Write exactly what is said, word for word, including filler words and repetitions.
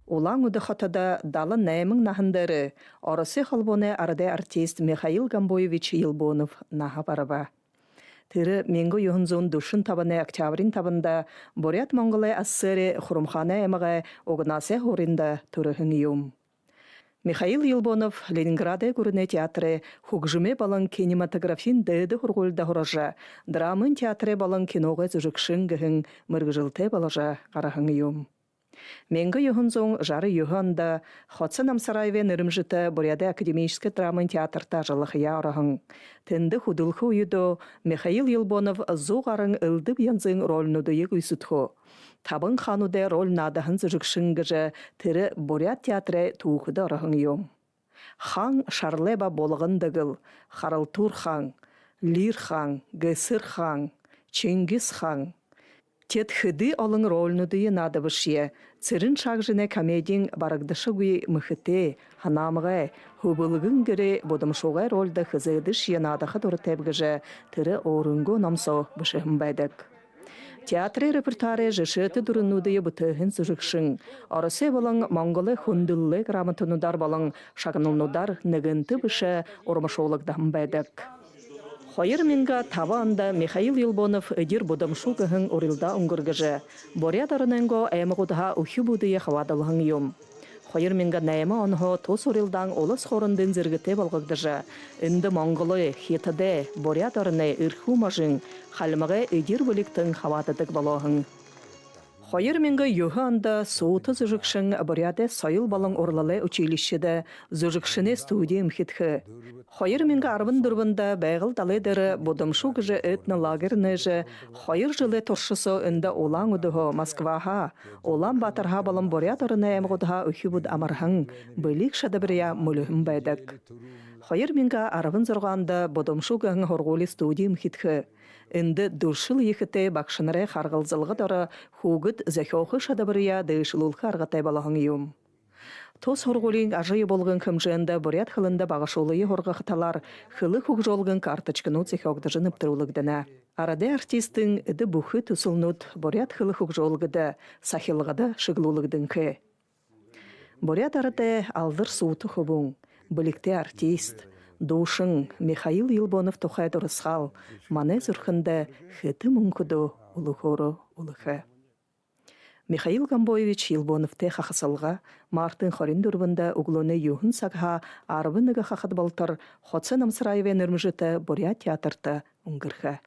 Улаан-Үдэ хотодо далан найман наһан дээрэ Оросой Холбооной арадай артист Михаил Гомбоевич Елбонов наһа бараба. Тэрэ мянга юһэн зуун дүшэн табанай октябриин табанда Буряад-Монголой АССР-эй Хурамхаанай аймагай Угнасай һууринда түрэһэн юм. Михаил Елбонов Ленинградай гүрэнэй театрай хүгжэмэй болон кинематографиин дээдэ һургуулида һуража, драмын театрай болон киногой зүжэгшэн гэһэн мэргэжэлтэй боложо гараһан юм. Мянга юһэн зуун жаран юһэн ондо Хоца Намсараевай нэрэмжэтэ Буряадай академическэ драмын театрта ажаллахаяа ороһон. Тэндэ хүдэлхэ үедөө Михаил Елбонов зуу гаран элдэб янзын рольнуудые гүйсэдхөө. Табан хаануудай роль наадаһан зүжэгшэн гэжэ тэрэ буряад театрай түүхэдэ ороһон юм. Хаан Шарлай ба Булган Дэгэл, Харалтуур хаан, Лир хаан, Гэсэр хаан, Чингис хаан. Тэдэ хэды олон рольнуудые наадабашье, Цырен Шагжинай комедиин барагдашагүй мэхэтэй, һанамгай, хүбэлгэн гэрэй Будамшуугай рольдо хэзээдэшье наадаха дуратайб гэжэ тэрэ өөрынгөө ном соо бэшэһэн байдаг. Театрай репертуарай жэшээтэ дүрэнүүдые бүтээһэн зүжэгшэн, Оросой болон Монголой хүндэлэлэй грамотануудаар болон шагналнуудаар нэгэнтэ бэшэ урмашуулагдаһан байдаг. Хоёр мянга табан ондо Михаил Елбонов «Эдир Будамшуу» гэһэн урилдаа үнгэргэжэ, Буряад оронойнгоо аймагуудһаа үхибүүдые хабаадалһан юм. Хоёр мянга найма онһоо тус урилдаан улас хоорондын зэргэтэй болгогдожо, эндэ Монголой, Хитадай, Буряад ороной, Эрхүү можын, Хальмагай эдир бэлигтэн хабаададаг болоһон. Хоёр мянга юһэн ондо суута зүжэгшэн Буряадай соёл болон урлалай училищида зүжэгшэнэй студи эмхидхэ. Хоёр мянга арбан дүрбэндэ Байгал далай дээрэ «Будамшуу» гэжэ этнолагерь нээжэ, хоёр жэлэй туршада эндэ Улаан-Үдэһөө, Москваһаа, Улаан-Баатарһаа болон Буряад ороной аймагуудһаа үхибүүд амарһан, бэлиг шадабарияа мүльһэн байдаг. Хоёр мянга арбан зургаан ондо «Будамшуу» гэһэн һургуули студи эмхидхэ. Эндэ дүршэл ехэтэй багшанарай харгалзалга доро хүүгэд зохёохы шадабарияа дээшэлүүлхэ аргатай болоһон юм. Тус һургуулиин ажаябуулгын хэмжээндэ буряад хэлэндэ багашуулые һургаха талаар хэлэ хүгжөөлгын карточканууд зохёогдожо нэбтэрүүлэгдэнэ. Арадай артистын эдэ бүхы түсэлнүүд буряад хэлэ хүгжөөлгэдэ, сахилгада шэглүүлэгдэнхэй. Буряад арадай алдар суута хүбүүн, бэлигтэй артист, дуушан Михаил Елбонов тухай дурасхаал манай зүрхэндэ хэтэ мүнхэдөө үлэхөөрөө үлэхэ. Михаил Гомбоевич Елбоновтой хахасалга мартын хорин дүрбэндэ үглөөнэй юһэн сагһаа арбан нэгэ хахад болотор Хоца Намсараевай нэрэмжэтэ Буряад театрта үнгэрхэ.